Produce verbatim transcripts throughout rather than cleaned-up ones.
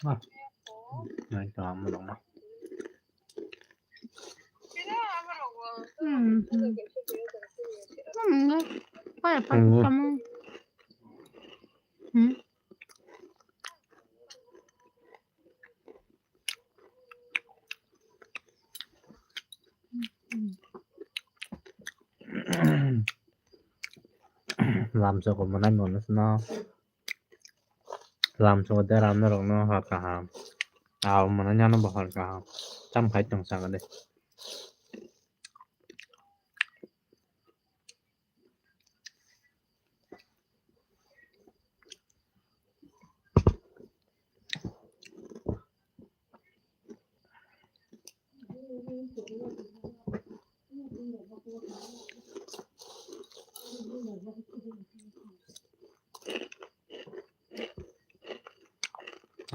Ah. Nai tama mo dong ma. Hmm, hmm. Hmm, kaya pa Hmm. Kamu. Hmm. Lamsogo mwnai mwnwi sino. Lamsogo dera norokno hor kaham. Abo mwnai nano bo hor kaham. Cham khai tong saka de.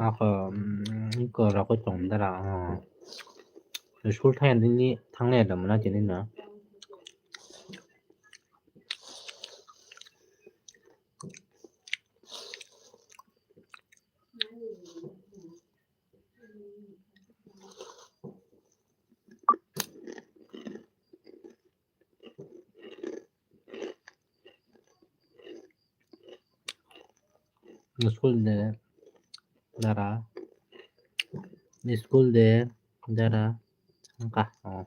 Ako, mm, iko rokoi tong dara, oh. School thang nini thang ya dam na tini na. School de dara, school de dara, angka, oh.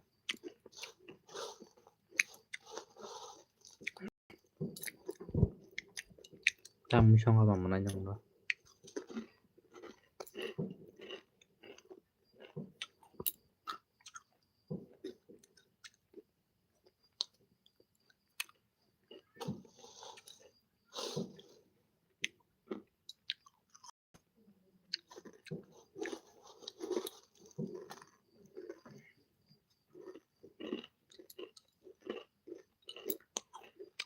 Tam misong haba manai jang ba.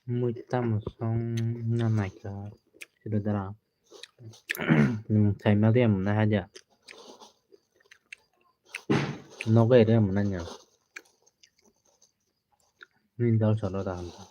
Mui tamo song na naikha sida dara. Nwng saima de mwnai haja. Nogo ere mwnai nya. Nini dol solo da hamsa.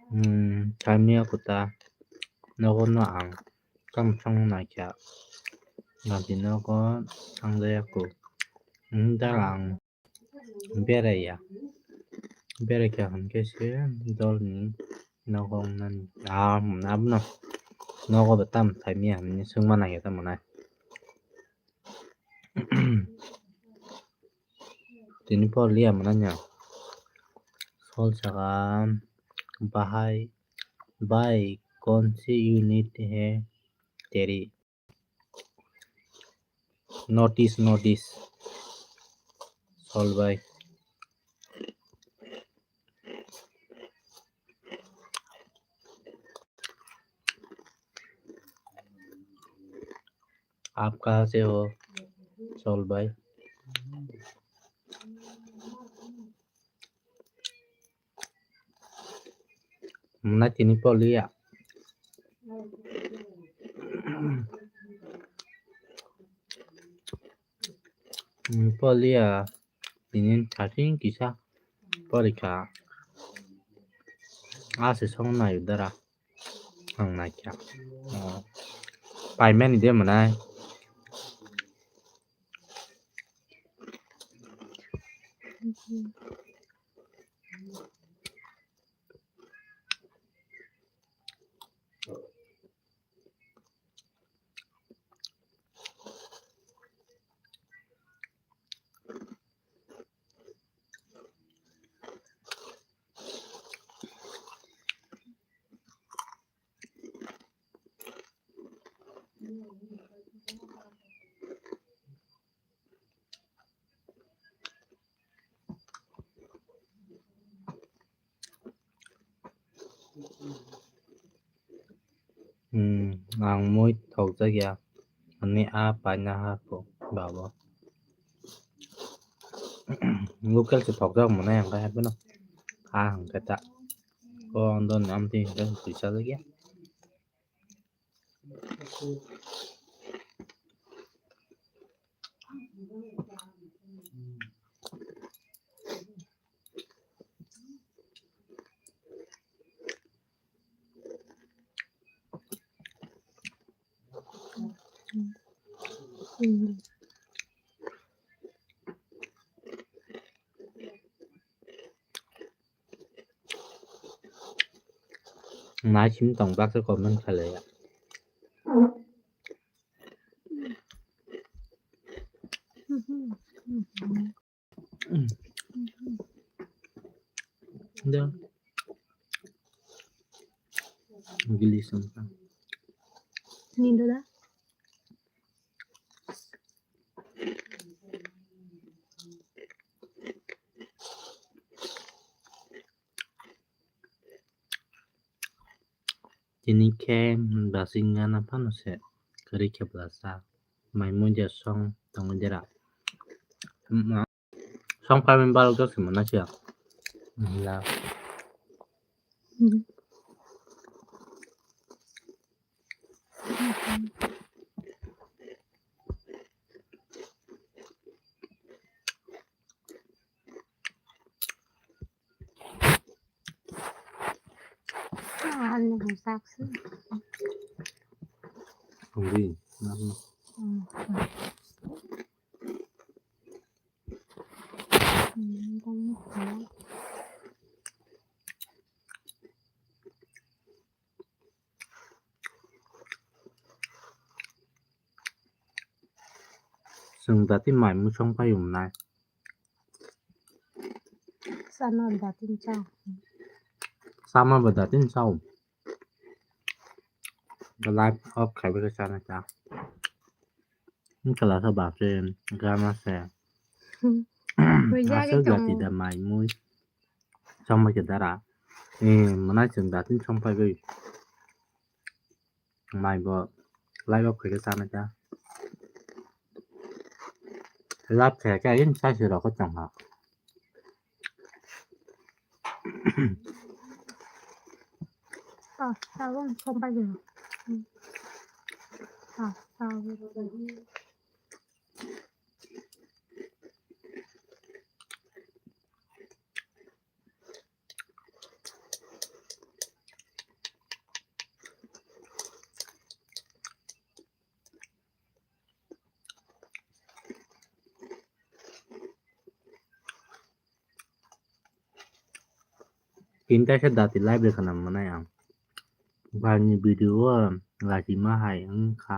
Hmm, kaimia kuta nogo no ang kam song naikha. Nadi nogo ang jaya ku. Hmm, dara ang beraiya. Beraikha hinkhe se dolni nogo wngnani. Ah, abono nogo bo tam kaimia hinwi swngma naikha tamo nai. Tini por liya mwnanya. Sol saka bahai, bhai, kaun si unit hai teri? Notice, notice. Sol bhai. Aap kahan se ho? Sol bhai. Mwnai tini por liya. Hmm, por liya. Tini thirteen kisa porikha. Ah, se song nai dara. Ang naikha. Oh. Paimani de mwnai. Hmm, ang mui thokjak ya. Ani a paina ha po babo. Local se thokjak mwnai ang khe haino. A hwnkhe ta. O ang don am tin hwnkhe twi chajak ya. Nai sim tong bak khe comment khlai ya. Da. Gili sangka. Ni da da. Tini khe basing gana phano se kwrwi khe bwlasa mai muiya song tongwi dera. Song phaimani balok jak se mwnai se. Ah, ano bang saksi. Hindi. Chwng dati mai muchung pai wngnai. Sama datin chao. Sama ba datin chao. Live off khai bai chana cha. Wngkha lasa ba se gana se. Aswk jati da mai mui. Chongbai khe dara. Eh, mwnai chwng datin chongpai bai. Mai bo live off khai khe chana cha. Live khai khe ayang sai se rok chong ha. Ah, tabuk chongpai khe. Ah, tabuk. Tinta se dati live rwkha na mwnai ang. Bani video o lachima hai wngkha.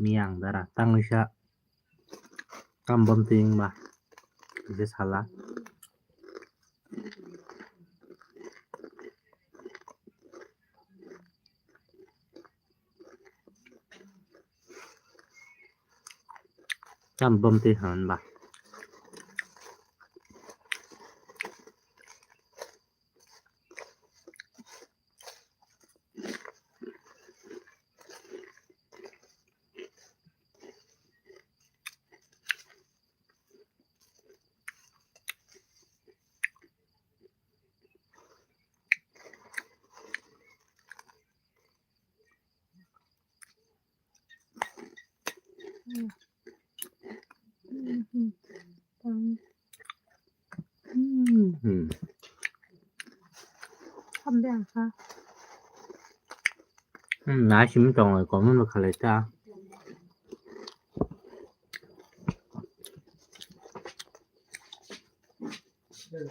Miyang dara tangwi sa. Kam bom twi wngba. Kisa sala. Kam bom twi hwn ba. Hmm. Hambe ang kha. Hmm, nai simi tongo, komo no khalai ta. Purnima.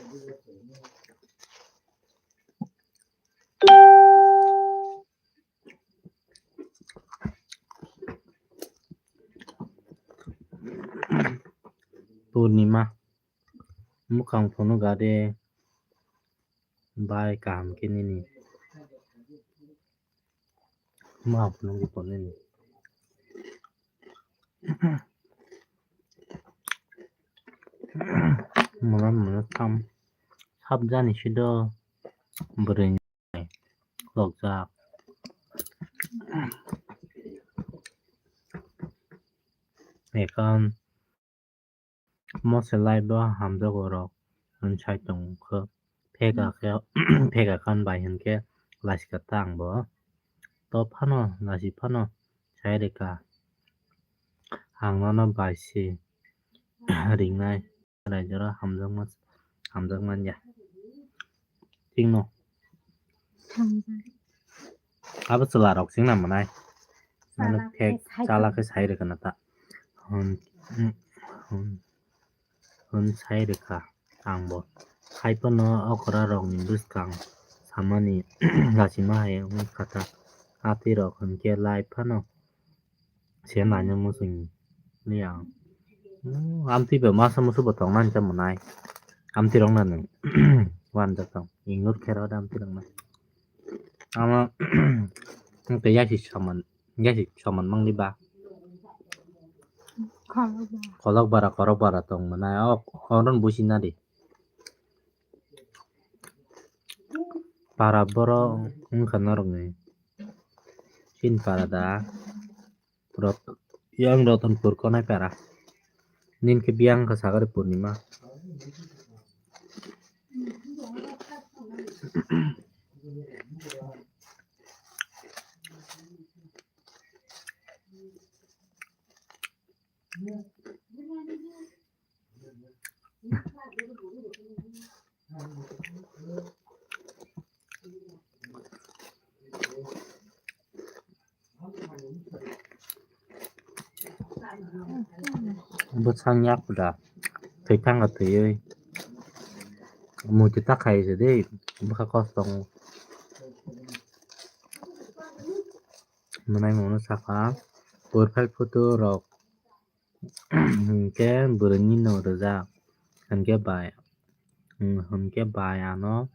Mukhang phunuk gade bai kaham khe nini. Mukhang phunuk di pon nini. Mona mona tham. Sab jani sido bwrwi. Lokjak. Account mose live bo hamjago rok hwn sai tong kho. Fake account, fake account bai hwn khe lachi kha ta ang bo. To phano lachi phano sai rwkha. Ang nono bai se ringnai. Raijora hamjakma, hamjakma ya. Chingno. Hamjak. Abo chwla rok chingna mwnai. Mane chala khe phek sai chala tong. Khe sai rwkha na ta. Hwn, hwn, hwn sai rwkha ang bo. Hai phano okra rok ni bwskang samani lachima hai wngkha ta. Atwi rok hwn khe lai phano. Se naina muchung liya. Oh, amtwi ba masa musu bo tong nani tamo nai. Amtwi rok nani. Wan jak tong. Ignore khe rw da amtwi rok na. Ama tei yasi saman, yasi saman mang di ba. Kholok bara, kholok bara tong manai. Oh, horon busi na di. Para borok wngkha norokni. Chini para da. Rot-, yang Rotonpur konai para. Nini khe biyang wngkha Sagari Purnima. Bwsang yak da, thwi thangkha thwiwi. Muitu ta khai se de, bwkha kos tongo. Mwnai mano sakha, profile photo rok hinkhe bwrwini no rwjak, hinkhe bai, hinkhe bai ano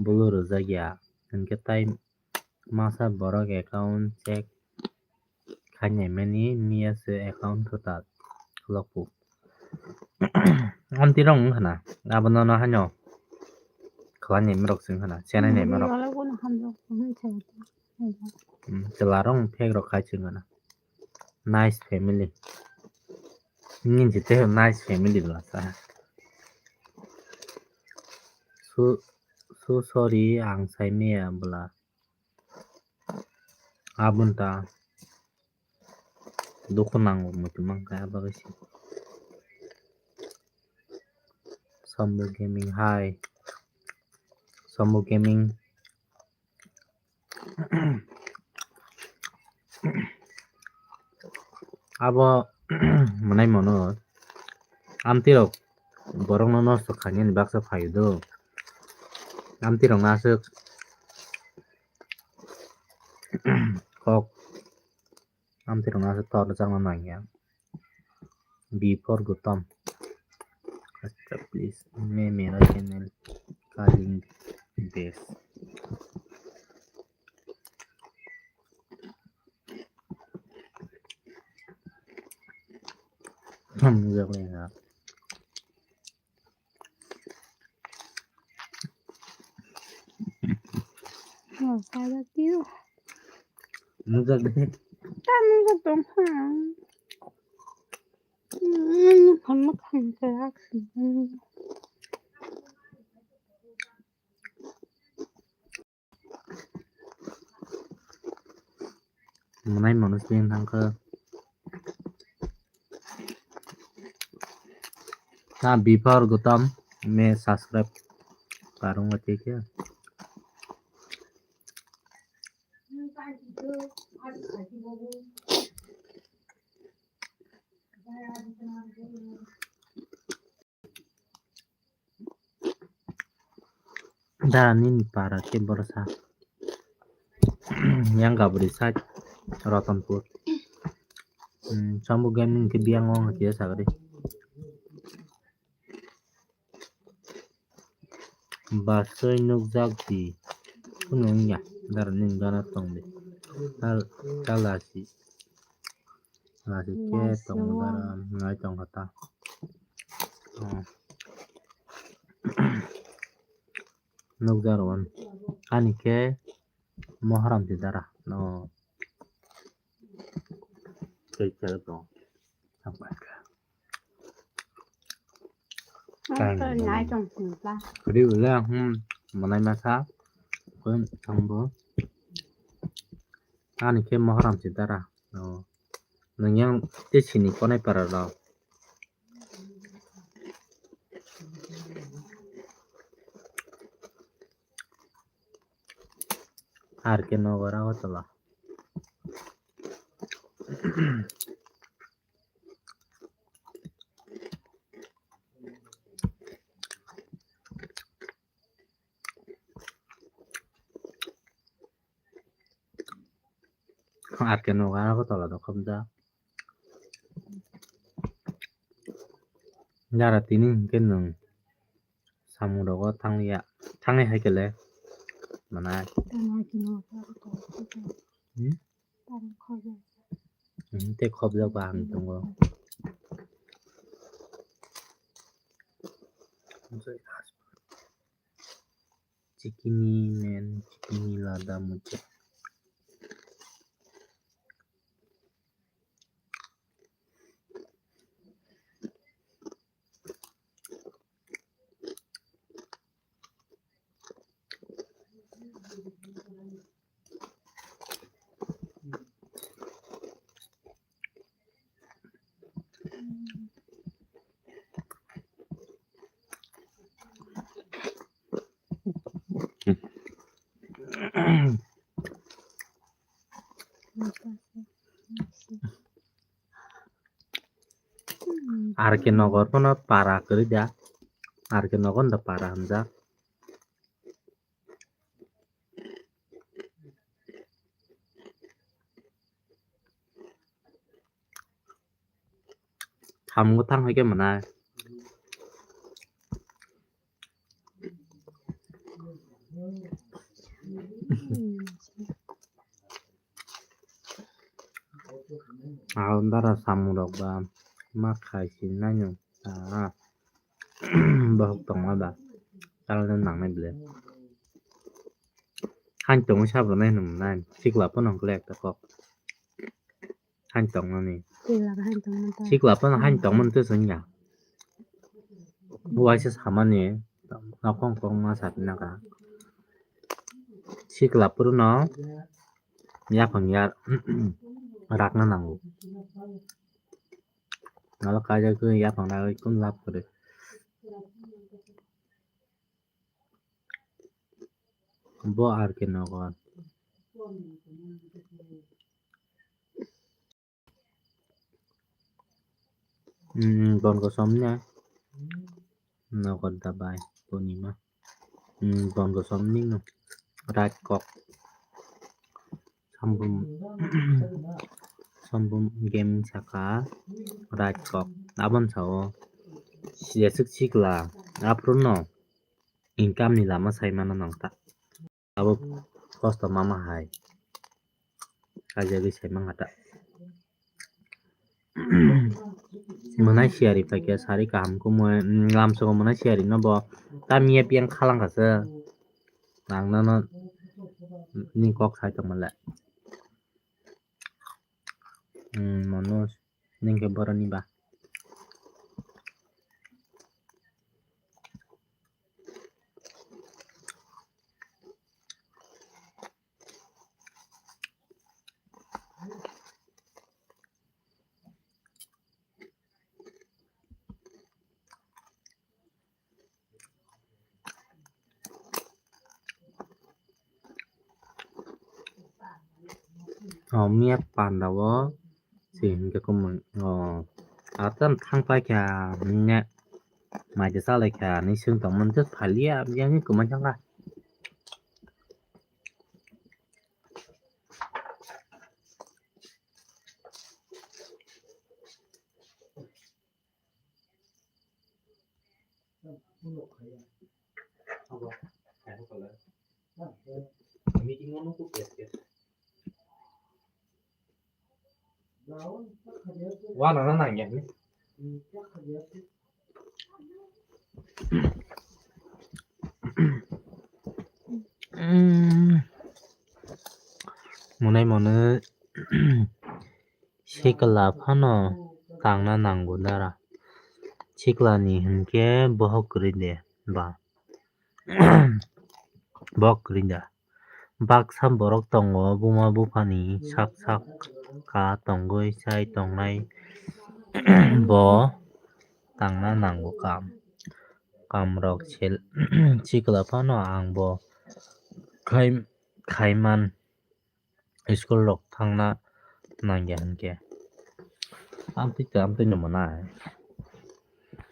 bolo rwjak ya, hinkhe tai masa borok account check khainai mani miya se account kwtal khulokpo. Amtwi rok wngkha na, abono no haino khlai nai marok se wngkha na, chenai nai marok. Chwla rok fake rok khai se wngkha na. Nice family. Nini jete nice family bwla sa. So, so sorry, ang sai maya bwla. Aboni ta dukhu nango muitu mankha abagwi se. Sambu Gaming hai. Sambu Gaming. Abo mwnai mano amtwi rok borok no nosto khainani baksa phaio do. Amtwi rok no aswk kok amtwi rok no aswk tor rwchapna nangya. B for Gautam. Acha, please, मैं मेरा channel का link दे। Nungjak le ha. Oh, kaya tiyo. Nungjak de. Ta nungjak tong ha. Hmm, phan ma khan kaya. Mwnai mano swing thangkha. Ta before Gautam me subscribe karung ache kya. Sa nini para khe borok sa. Yang gabri side Ratanpur. Hmm, Sambu Gaming khe biyang o hwnkhe sakri. Basui nukjak di. Kunu wngya. Dara nini gana tong di. Tal, tal asi. Asi khe tong dara ngai tong kha ta. Oh. Nukjak rw ani khe Mohram si dara. No. Tei khe tong. Ang to nai tong sini pla. Kri ule, hmm, manai masa. Koi tong bo. Ani khe Mohram si dara. No. Nung yang te sini konai para rw. R K Nagar Agartala. R K Nagar Agartala do khobjak. Jara tini hinkhe nwng samung rogo thangya, thangnai hai khe le manai. Hmm? Hmm, tei khobjak ba ang tongo. Chikini men, chikini lada mucha. R K Nagar phano para kwrwi da. R K Nagar da para hamjak. Thamungo thang hai khe mwnai. Ang dara samung rok ba ma khai si nai no. Ah. Bohok tongma ba. Chalna nangnai bele. Hain tongwi sabo nai nung nai. Sikla phano hwnkhe ekta kok. Hain tongmani. Sikla phano hain tongmani tei chwngya. Waisa samani. Nokhong kong ma sa tongna ka. Sikla phuru no. Yaphang ya. Rakna nango. Nalo kaijak twi yaphang ragwi kun lab kwrwi. Bo R K Nagar. Hmm, bon kosom ni. Nagar dabai, Purnima. Hmm, bon kosom ni no. Right kok. Sambum, Sambum Gaming saka right kok. Abon sao. Jeswk sikla. Aphuru no income ni lama sai mano nang ta. Abo kosto mama hai. Kaijagwi sai mangkha ta. Mwnai siyari paikhe sari kaham khe mwnai, mm, lamsogo mwnai siyari no bo tamiya piyang khalangkha se. Ang nono ni kok sai tongmale. Mm, Manoj, nini khe boroni ba. Oh, miya panda o se hinkhe kumui. Oh, atan thang pai kha hinne. Mai de salai kha hinwi swng tongmani just phaliya, yang ni kwmai thang kha. Wana na nangya ni. Munai mano sikla phano tangna nango dara. Sikla ni hinkhe bohok kwrwi de ba. Bohok kwrwi da. Baksa borok tongo, buma buphani sak sak ka tongwi chai tongnai. Bo tangna nango kam. Kam rok sel-, sikla phano ang bo khai, khaiman school rok thangna nangya hinkhe. Amtwi ta amtwi no mwnai.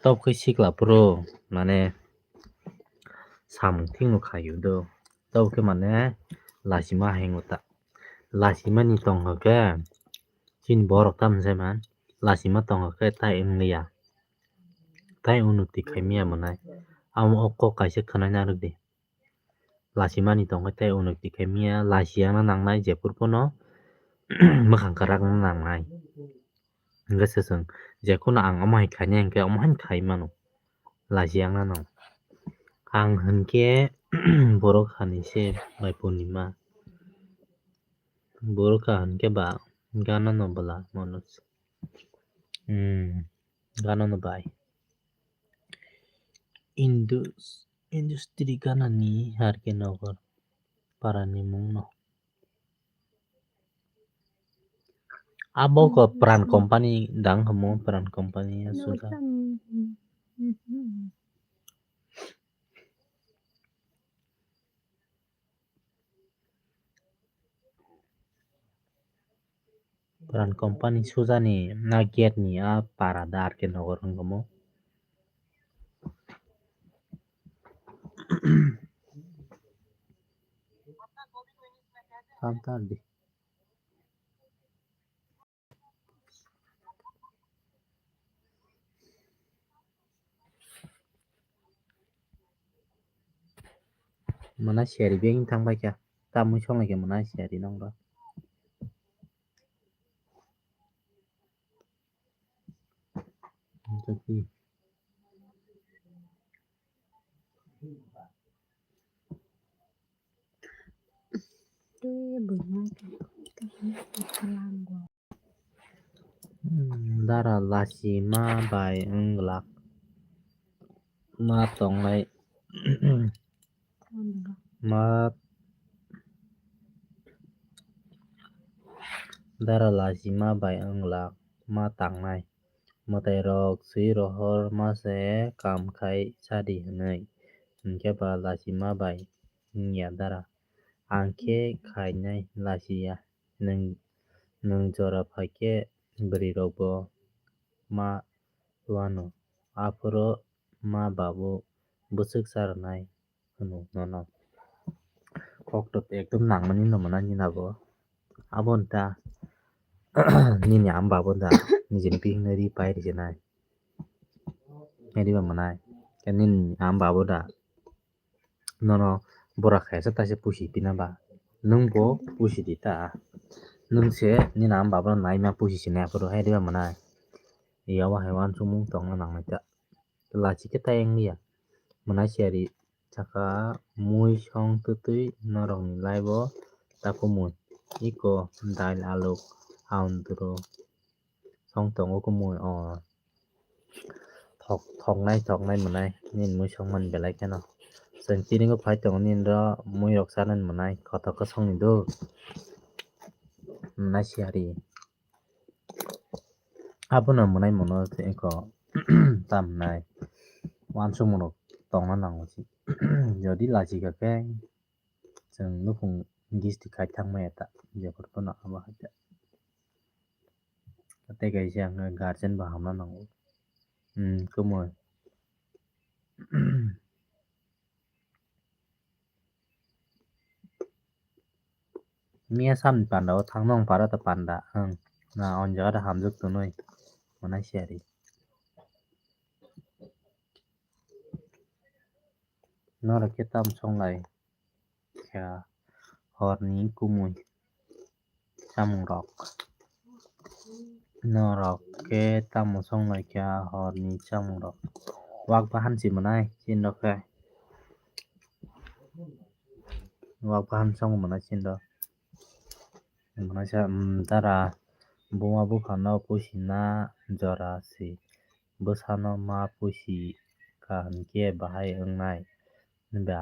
Tok khe sikla phuru mane samung thik no khaio do. Tok khe mane lachima hingo ta. Lachimani tongkha khe chini borok tamo sai man. Lachima tongkha khe tai wngliya. Tai unoti khaimiya mwnai. Amo o kok kaisa khwnai narwk di. Lachimani tongkhe tei unoti khaimiya, lachi yakna nangnai jephuru phano mwkhang kwrakna nangnai. Hwnkhe se chwng jephuru ang omo hai khainai hwnkhe omo haino khai mano, lachi yakna no. Ang hwnkhe borok hani se bai purnima. Borok ha hwnkhe ba gana no bwla mano. Hmm. Gana no bai. Indus-, industry gana ni harke nogor para ni mung no. Abo ko pran company dang hamo, pran company ya suda. Pran company sujani na gate ni a para da arke nogor hwnkhamo. Hamta di. Mwnai siyari beng thang bai kha. Tamwi song lai khe mwnai siyari nong rw. Dara lachima bai wng glak. Ma tongnai. Ma dara lachima bai wng glak. Ma tangnai. Mwtairok swi rohor ma se kam khai sadi hwnwi. Hinkhe ba lachima bai wngya dara. Ang khe khainai lachiya. Nwng, nwng jora phaikhe bwrwirokbo ma wano. Aphuru ma babu bwswk cha rwnai hwno nono. Kok to ekdom nangmani no mwnani nabo. Abo wngkha nini ama babu da nijini bihikno ri pai rijinai. Khe riba mwnai. Khe nini ama babu da nono bora khaisa taisa pusi pina ba. Nwng bo pusi di ta. Nwng se nini ama babu no naima pusi sinai aphuru hai riba mwnai. Yawa hai uansukmung tongna nangnai ta. Lachi khe ta wng ya. Mwnai siyari saka mui song twtwi norokni life o ta kumui. Iko dail, aluk, aundru. Song tongo kumui o. Thok, thoknai, thoknai mwnai. Nini mui songmani belai kheno. Chwng tini o phai tongo nini ro mui rok chanani mwnai. Kothok khe songni do. Mwnai siyari. Abono mwnai mono eko tamnai uansukmung rok tongna nango se. Jodi lachika khe chwng nukhung gisti khai thangmaya ta jephuru phano abo hai ta. Tei kaisa ang guardian bo hamna nango. Hmm, kumui. Miya samni panda o thang nong para ta panda ang na on jaga da hamjak tonwi mwnai siyari. Norok khe tamo songlai kha horni kumui chamungrok? Norok khe tamo songlai kha horni chamungrok? Wak bahan si mwnai chini rok khe. Wak bahan song mwnai chini rok. Mwnai sa, um, dara buma buphano pusi na jora si. Bwsano ma pusi kha hinkhe bahai wngnai. Ba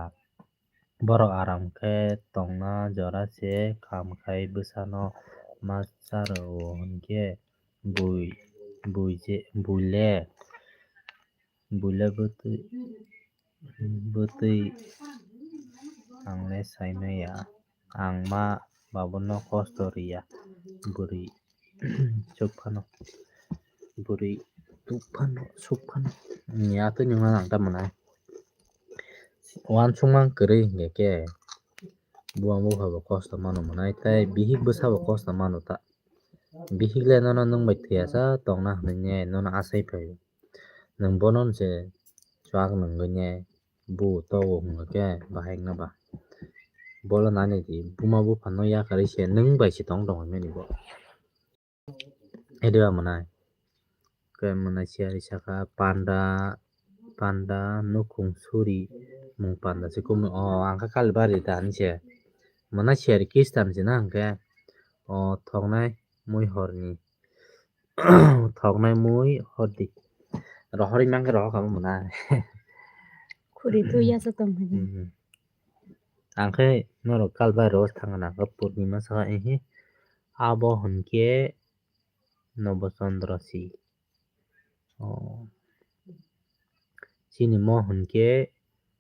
borok aram khe tongna jora se, kam khai bwsano ma cha rw hinkhe bui, bui je, bui le, bui le bwtwi, bwtwi ang le sai maya. Ang ma babono kosto riya. Bwrwi chuk phano, bwrwi tuk phano, suk phano. Ni atwi nungna nang ta mwnai. Uansukma kwrwi hinkhe khe buma bupha bo kosto mano mwnai, tei bihik bwsa bo kosto mano ta. Bihik le nono nwng bai thwiya sa tongna hwnwi ne nono asai phaio. Nwng bono se chuak nungwi ne bu togo hwnwi khe bahai wngna ba. Bolo nani di buma buphano yakarwi se nwng bai se tong tong hinmani bo. Ede ba mwnai. Khe mwnai siyari saka panda, panda nukhung suri mung panda se kumui. O ang khe Kalibari da hinse. Mwnai siyari Kristan se na hwnkhe. O thoknai mui horni. Thoknai mui hordi. Rohorwi mankhe rohor kha mwnai. Khuri tu yasa tong hwnwi. Mhm. Ang khe norok Kalibari ro thangna khe Purnima saka, ehe. Abo hwnkhe Nobo Chandra si. O. Chini mo hwnkhe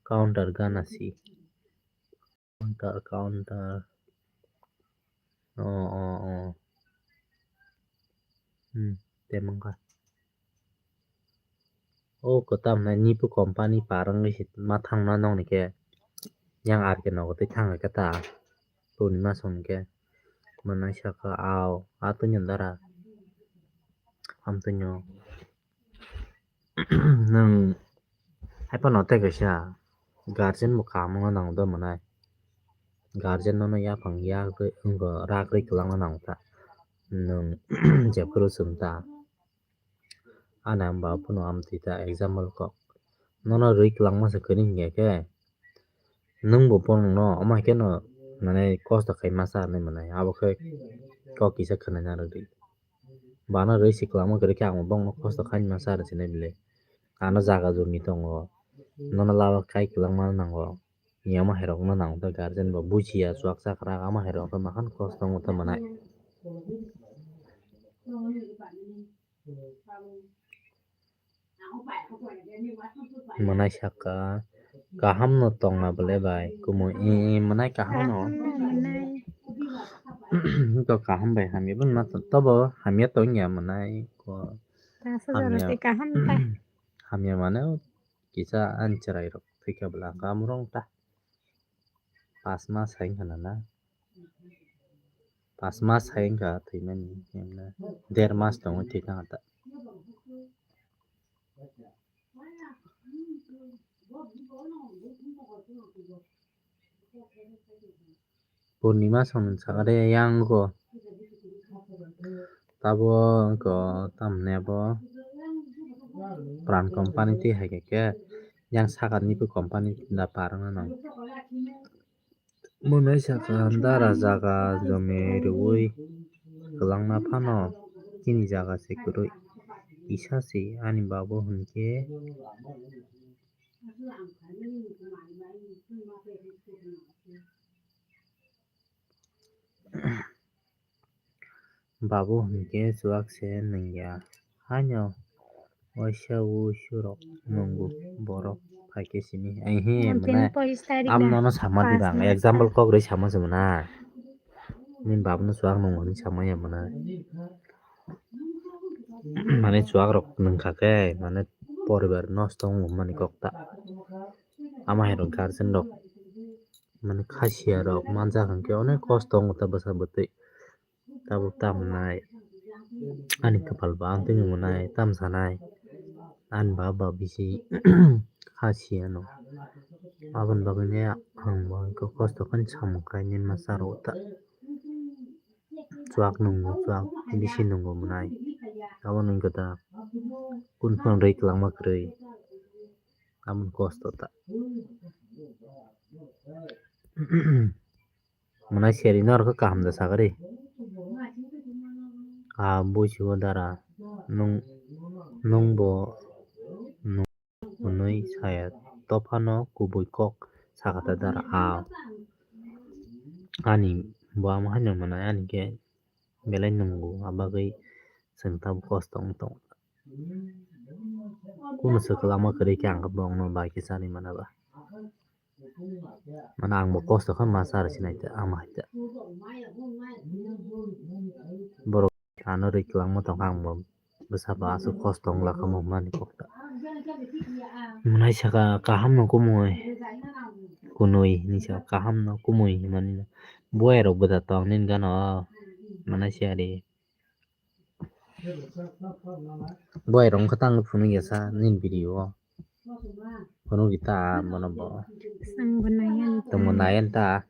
counter gana si. Counter, counter. O, o, o. Hmm, tei mangkha. O kwtam nai nipu company par wngwi se ma thangna nokni khe. Yang R K nogo tei thang khe ta. Purnima song khe. Mwnai saka ao, a twi nw dara. Am twi nw. Nwng hai phano tei kaisa guardian bo kaham wngna nango da mwnai. Guardian nono yaphang yak rwi wngkha, rak rwi kwlangna nango ta. Nwng jephuru chwng ta. Ani hwnba phano amtwi ta example kok. Nono rwi kwlangma se kwrwi hinkhe khe, nwng bo bohrokno omo hai kheno, mane, kosto khai masa hinwi mwnai. Abo khe kok kisa khwnai narwk di. Bana rwi se kwlangma kwrwi khe ang bo bohrokno kosto khai masa hinwi sinai bile. Ano jaga jumi tongo. Nono lama khai kwlangma nango. Ni omo hai rokno nango ta guardian bo bujiya chuak chakrak omo hai rok khe mahan kosto wngwi ta mwnai. Mwnai saka, kaham no tongna bwle bai, kumui, i, i, mwnai kaham no. Kaham no mwnai. To kaham bai hamya bo ma to, tobo hamya tongya mwnai ko. Tasa jora hamya, se kaham ta. Hamya mane kisa ani chwrai rok thwikha bwla kaham rong ta. Pas mas hai wngkha na na. Pas mas hai wngkha thwimani, der mas tongwi thwikha ta. Purnima song sakha de yang go. Tabo wngkha tamni abo Pran company twi hai khe, khe yang sakha nipi company da par wngna nang. Mwnai saka dara jaga jomi rwui kwlangna phano chini jaga se kwrwi kisa se ani babu hwnkhe. Babu hwnkhe chuak se nungya. Haino waisa wuisu rok nungo borok phaikhe simi. Aihe, mane, am nono sama di bang. Example kok rwi sama se mwnai. Nini babu no chuak nungo hinwi sama ya mwnai. Mane chuak rok nungkha khe, mane poribar nosto wngmani kok ta. Ama hai rok guardian rok. Mane khasiya rok manjak hwnkhe onek kosto wngo ta bwsa bwtwi. Tabuk tamnai ani kwpal bo ang twi nwngnai tam sanai ani baba bisi ha si ano. Aboni bagwi ne ang bo kosto khe samung khai nini masa rok ta. Chuak nungo, chuak bisi nungo mwnai. Abo nung khe ta kunu phano rwi kwlangma kwrwi. Aboni kosto ta. Mwnai seri norok khe kaham da sagari. A buisigo dara nung, nungbo nung hwnwi saya, tophano kubui kok sakha ta dara a. Ani bo amo haino mwnai ani khe belai nungo, abagwi chwng tabuk kosto wng tongo. Kunu swkang lama kwrwi khe ang khe bongno bai khe chanwi mana ba. Mane ang bo kosto khe masa rw sinai ta, ama hai ta. Borok ano rwi kwlangma tongkha ang bo bwsa ba aswk kosto wng lakha mo hwnmani kok ta. Mwnai saka kaham no kumui kunui hinwi sa kaham no kumui hinmani buai rok bwda tong nini gana o mwnai siyari. Buai rok wngkha tang phunukya sa nini video o. Phunukya ta bono bo. Ang bo naiya ni ta. Tongbo naiya ni ta.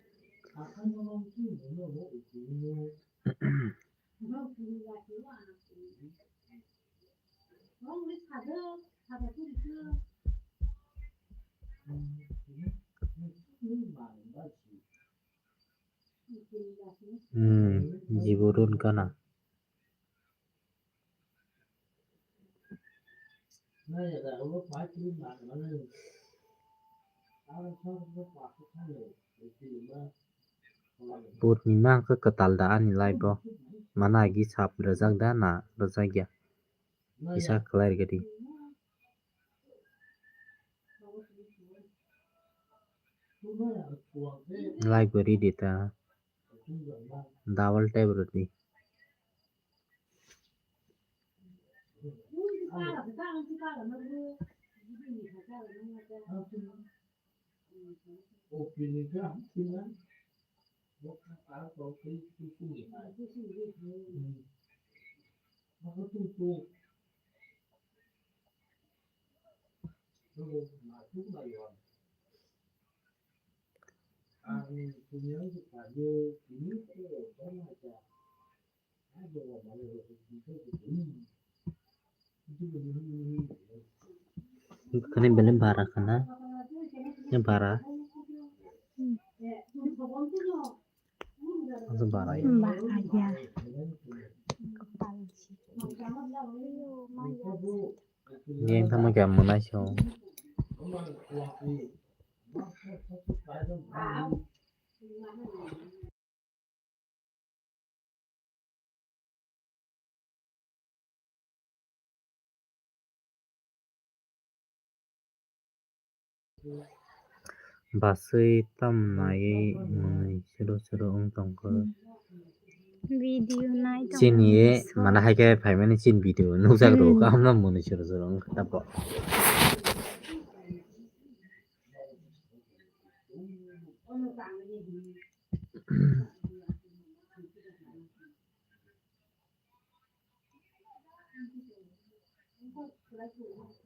Hmm, jibo run kana. Purnima hwnkhe kwtal da ani live o? Mana agi sap rwjak da na rwjak ya? Kisa khlai rwgwi di. Live bo ridi ta. Double tap rwdi. Kani bele bara kana? Ni bara. Asa bara ya. Bara ya. Yang sama kamu nasi. Basui tamo naiwi mwnwi sero sero wng tongkha. Video nai tongmani chini e so. Mana hai khe phaimani chini video nukjak rw. Hmm. Kaham no mwnwi sero sero wng kha tabok.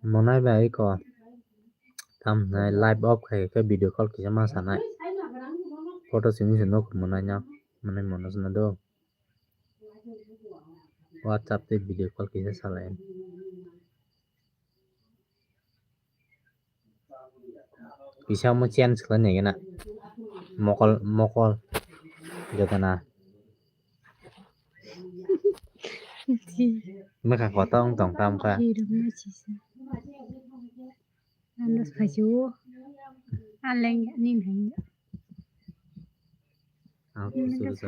Mwnai bai eko tam hinai live off khai khe video call kisa ma sanai. Photo simi se nuk mwnai no, mwnai mwnai sina do. WhatsApp tei video call kisa salai. Kisa mo change khlai nai gana. Mokol, mokol. Jotona. Ji. Mekha kotong tong tam kha. Ji rwma sisa. Ano phaisio. Aleng ni nai. Ang kusu kusu.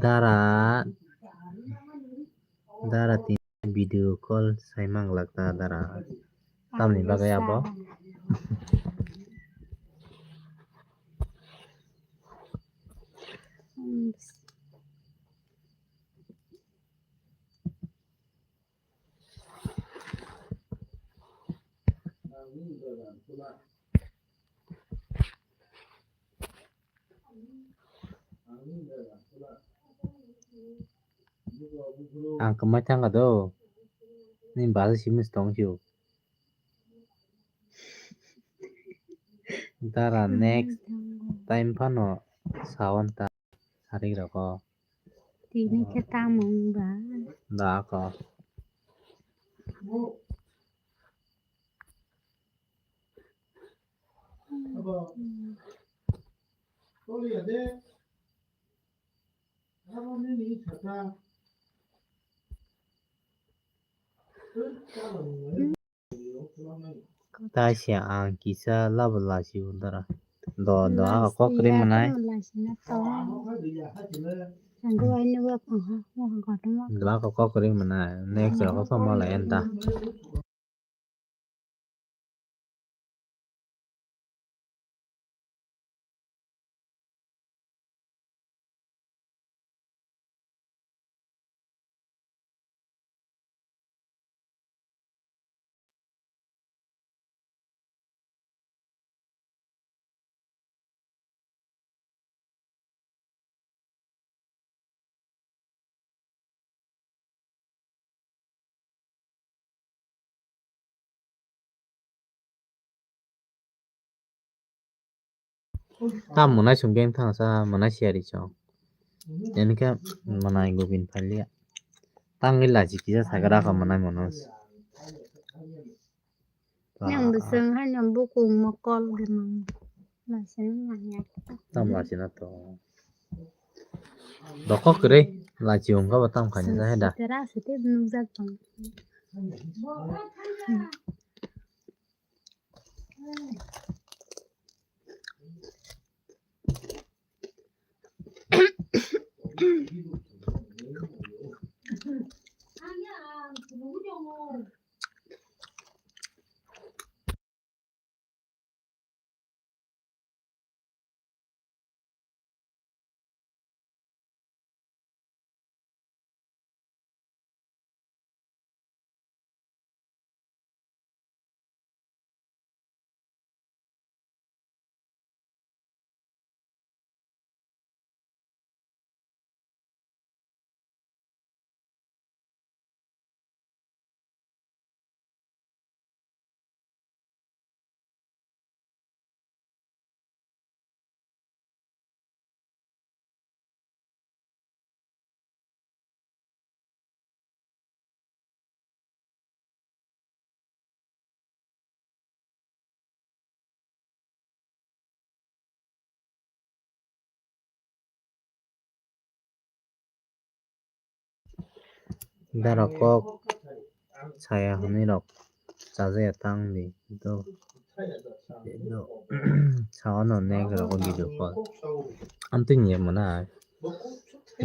Dara, dara tin video call sai manglak ta dara. Tamni bagwi abo? Ang kwmai thangkha do. Ni bari simi tong sio. Dara next time phano sawan ta sarik roko. Tini khe tamo wngba? Da ko. Taisa ang kisa labo lachi o dara. Do do, hmm, a kok ri manai. Do a kok ri manai. Next rok ko ma lai enta. Ta mwnai song beng thang sa mwnai siyari chong. Enikhe mwnai gubin phalia. Tangwi lachi kisa sakha rakha mwnai mono. Nang bwswng hai no bukung mokol gwnang. Lachi no manya. Tam lachi na to. Dokok kwrwi lachi wngkha bo tam khaina jahai da. Sitera site nukjak tong. Dara kok saya hwnwi rok chajaya tang di do. Sawano nek rok video call. Amtwi ni mwnai.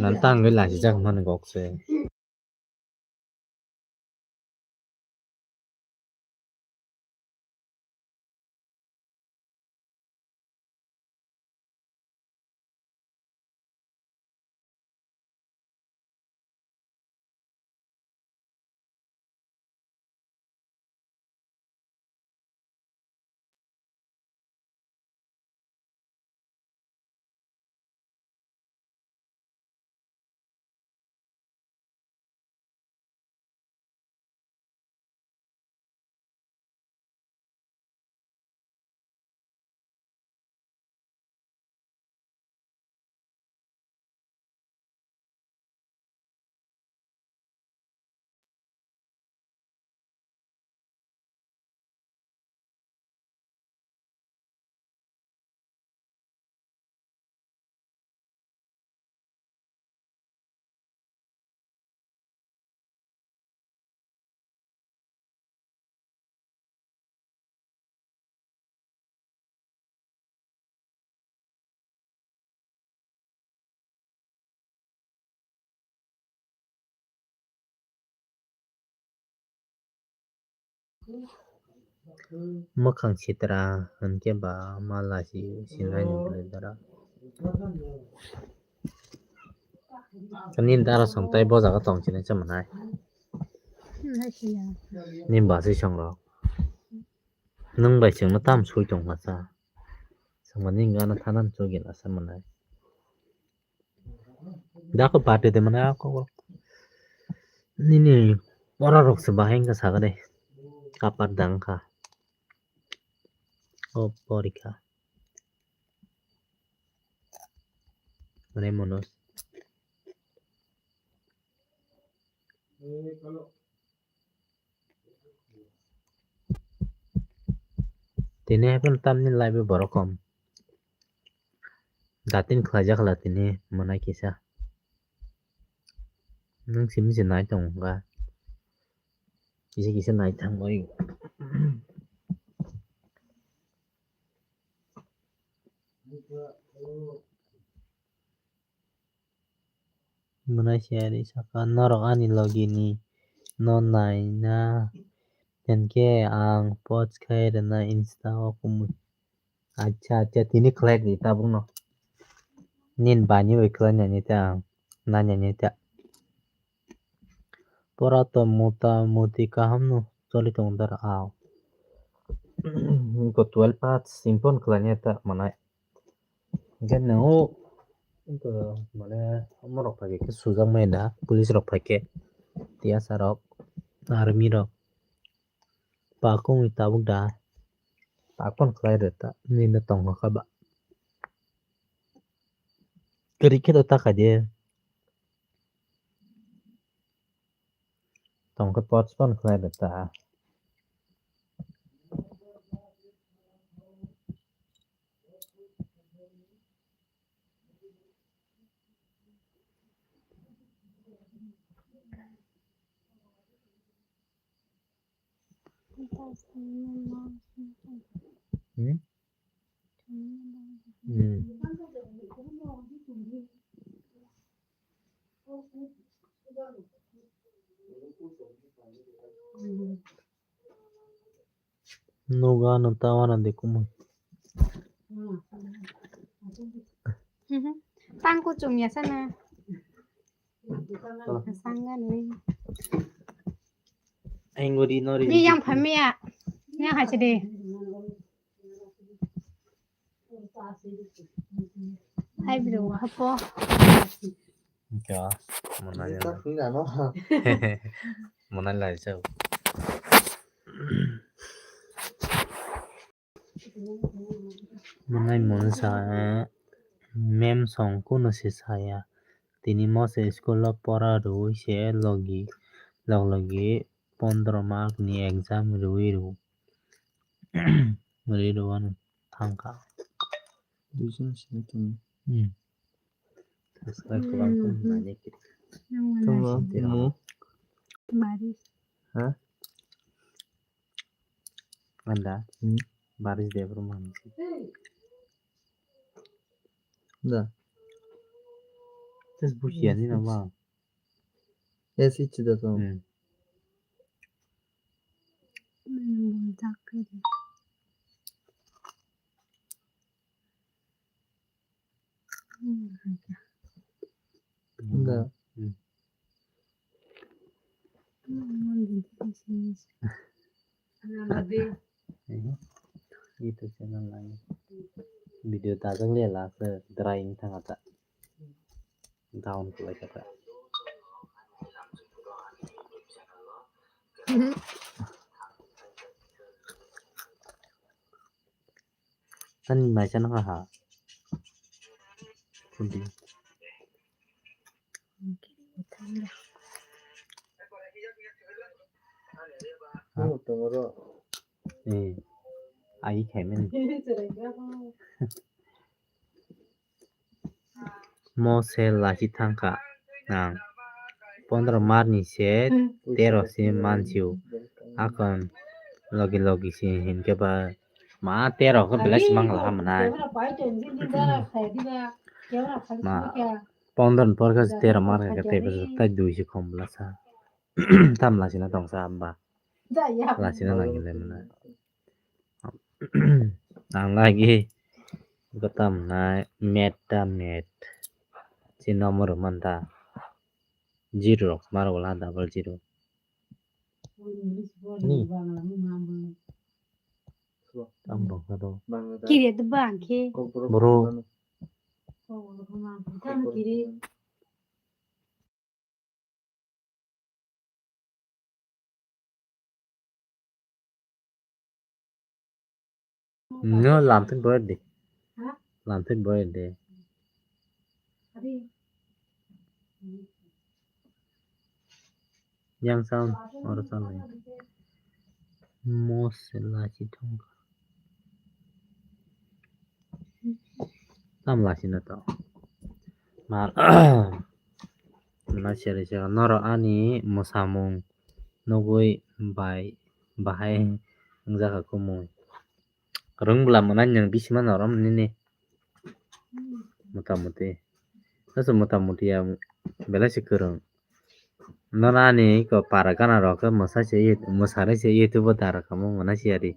Nan tangwi lachijak mani kok se. Mwkhang sitra hinkhe ba ma lachi sinai ni bwlwi dara. Nini dara song tai bo jaga tong sinai cha mwnai. Nini bwswi song rok. Nwng bai chwngno tamo swi tong masa? Chwngba nini gana thanam chugin asa mwnai. Dako party de mwnai ako. Nini Ora rok se bahai wngkha sakha de. Kapar da wngkha. O porikha. Mane mono. Tini haphano tamni live o borok kom. Datin khlaijak la tini mwnai kisa. Nwng simi se nai tongo wngkha. Kisa kisa nai thangbai. Mwnai se ari saka, "Norok ani logi ni no nai na, hinkhe ang post khai rwna Insta o kumui." Acha, acha, tini khlai di tabuk no. Nini bani bai khlai nani ta ang, nani nani ta. Pora to mota moti kaham no choli tongo dara ao. Ko twelve pass impon khlai ni ta manai. Hinkhe nw o, hinkhe mane, omorok phaikhe khe sujakmaya da, police rok phaikhe, T S R rok, army rok, pakungwi tabuk da, pakon khlai rwta, nini tongkha ba. Kwrwi khe do ta khaide. Tongkhe postpone khlai rwta. Hmm? Hmm. Nogo ano ta wana de kumui. Mhm. Tang kuchung ya sana. Sangani. Angori nori. Ni yang phamia. Yang hachi de. Hai bro, hapo. Ka, monai. Ita na. Pina no. Monai lai chau. Monai monsa, mem song kuno se saya. Tini mo se school o pora rwi se logi, log logi pondro mark ni exam rwi rw. Rwi rw ano thangkha. Duijon sini tong. Hmm. Subscribe kwbang khe nani kiri. Tong mo. Mari. Ha? Anda. Hmm. Baris de bro man. Da. Tes bukia ni nama. Yes, it's the song. Hmm. Hmm, tak kiri. Hmm, tak. Da. Hmm. Hmm, tak. Ito channel lai. Video dajak le la se dry wng thang ata. Down khlai kha ta. Tani mai chana ha ha. Kundi. Ha? Eh, ai khaimani. Mo se lachi thangkha ang. Pondro marni se tero se mansio. Akon logi logi se hinkhe ba ma tero khe belai se mangla ha mwnai. Ma pondro ni por khe tero mar khe tei bwswk tai dui se khom bwlasa. Tam lachina tongsa hamba. Lachina nangilai mwnai. Ang lagi gotam nai met ta met. Si number man ta. Zero rok mar wala double zero. Ni. Tam bang ka do. Kiri to bang ke. Bro. Kiri. No, lamtwi boyar di. Lamtwi boyar di. Yang sound, oro sound. Mosla si thong. Tam lasi na to. Mal. Na seri seri noro ani mwsamung nugwi bai bahai wngjakha kumui. Rwng bwla mwnai nwng bisi mano oro nini. Mota moti. Asa mota moti ya belai se kwrwng. Nono ani iko para gana rok khe mwsai se, mwsarwi se YouTube o dara kamo mwnai se ari.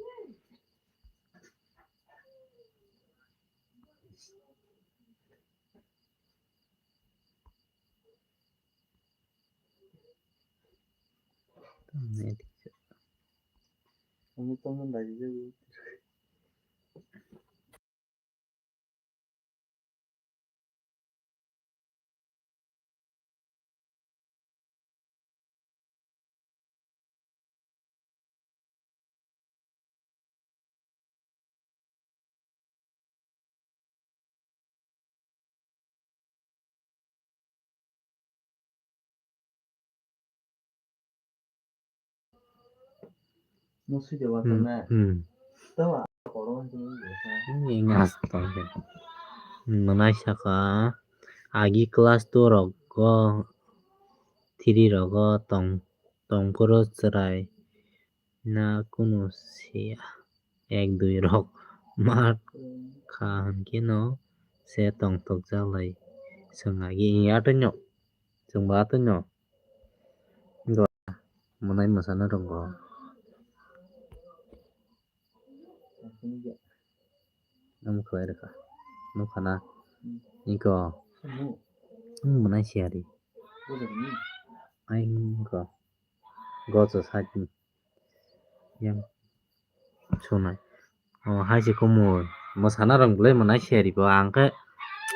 Hmm, hmm. Mwnai saka agi class two rogo, three rogo tong, tongphuru chwrai na kunu siya. Ek dui rok ma kha hwnkhe no se tongthokjak lai chwng agi atwino chwngbo atwino mwnai mwsana rwngkha. Omo khlai rwkha nukha na iko mwnai siyari ai iko gocho sakni. Yang sunai. O hai se kumui. Mwsana rwng bwlai mwnai seri bo ang khe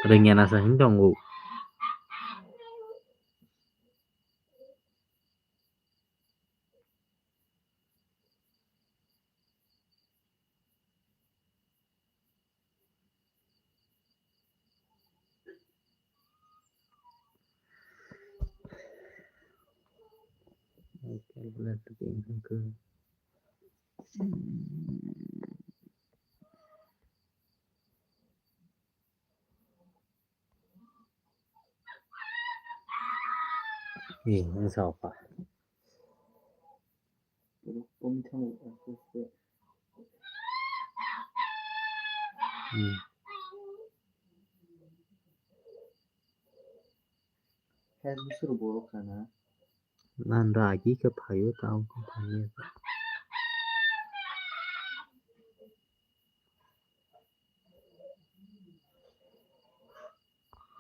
rwngya na sa hwn tongo. Ih, wngsa opa. Hmm. Nang ragi khe phaio, tamo khe phaio.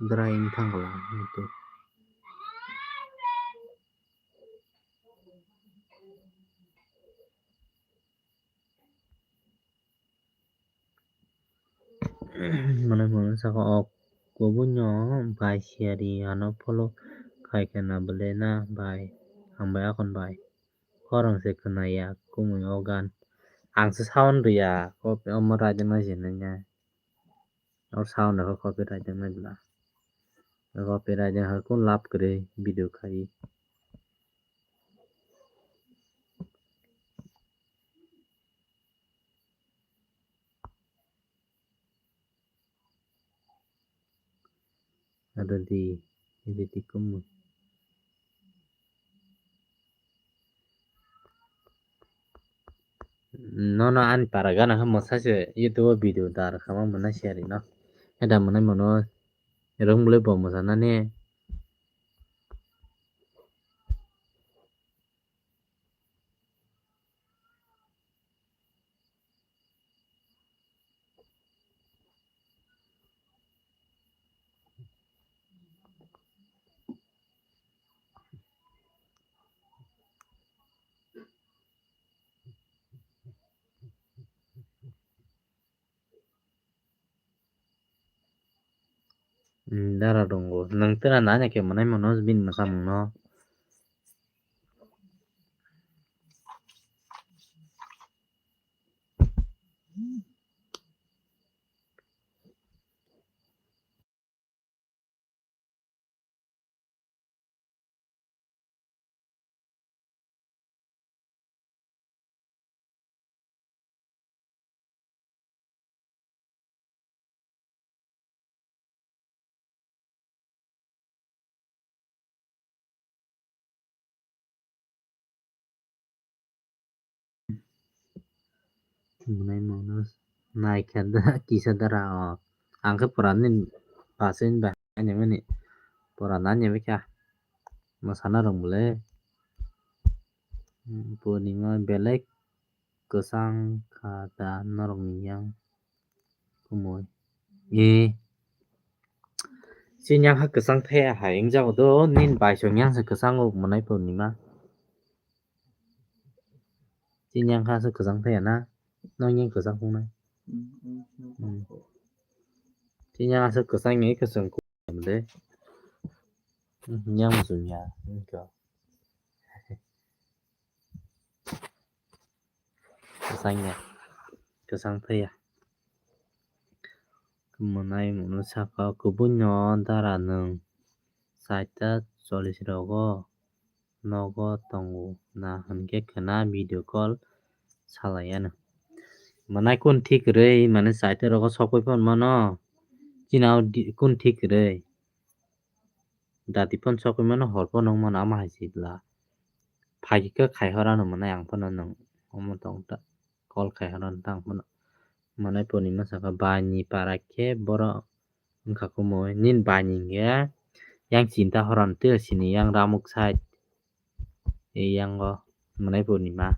Dry wng thang la, mane mane saka o kubui no bai siyari ano follow khai khe na bwle na bai, hambai akon bai. Khorang se khwnaya kumui o gan. Ang se sound rwya, omo raida ma se nanya. Or sound rok copyright wngnai bwla. Copyright wngkha khe lab kwrwi video khai. Ado di, ede di kumu. Nono ani para gana khe mwsai se YouTube o video dar kha ma mwnai se ari no. Eda mwnai mono rwng bwlai bo mwsa nani. Hmm, dara tongo. Nwng tera nanya khe mwnai mano bini mwsamung no. Mwnai mwnwi nai khe da kisa dara o. Ang khe pura nini pasen bai ani mani pura nani bai kha. Mwsana rwng bwle. Purnima belai kwchang kha da norokni yang kumui. E. Chini yang kha kwchang thaya hai wngjago do, nini bai chwng yang se kwchango mwnai Purnima. Chini yang kha se kwchang thaya na, nong yang kwchang khungnai. Hmm. Chini yang se kwchang ni kwchang ku de. Hmm, yang muchung ya, wngkha. Kwchang ya, kwchang thaya. Mwnai mwnwi saka, kubui no dara nwng chaita chollish rogo nogo tongo na hwnkhe khwna video call salai ano. Mwnai kun thik kwrwi mane chaita rogo sokwi phano mano. Chini o di-, kun thik kwrwi. Dati phano sokwi mano, hor phano wng mano, ama hai se bwla. Phai khe khai hor ano mwnai ang phano nwng omo tong ta, call khai hor ano ta ang phano. Mwnai Purnima saka, "Bai ni para khe borok wngkha kumui, nini bai ni hwnkhe yang chinta hor ano tei sini yang ramuk side." E yang o mwnai Purnima.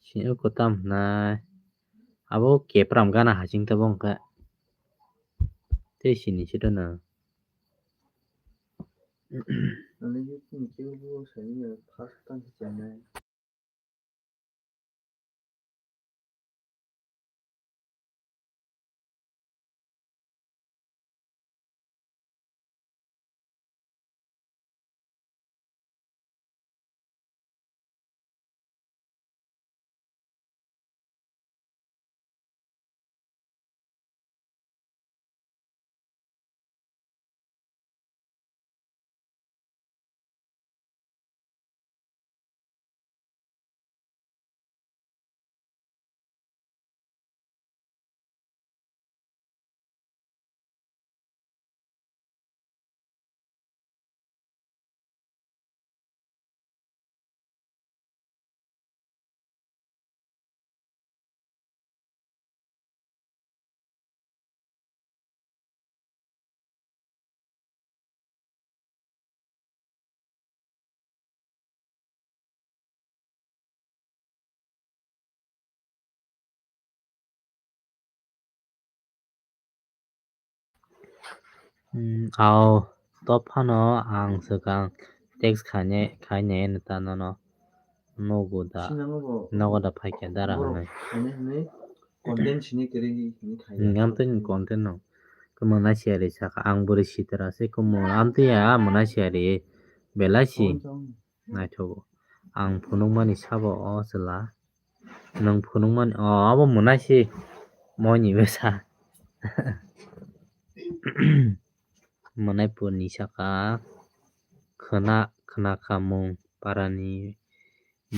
Sini o kwtam hwnai. Abo kepram gana hasing tabok hwnkhe. Tei sini sito no. Ani YouTube ni kebo bo saimanya first time se chenai. Hmm, ao, to phano ang swkang text khainai, khainai ta nono. Nogo da, nogo da phaikha dara hwnwi. Content sini kwrwi hwnwi khai. Hmm, amtwi ni content no. Kwmwng nai siyari saka, ang bwrwi sitra se kwmwng, amtwi ya mwna siyari belai si. Naithogo. Ang phunukmani sabo o chwla. Nwng phunukmani, o, abo mwnaisi moini bwsa. Mwnaipurni saka khwna, khwna khamung parani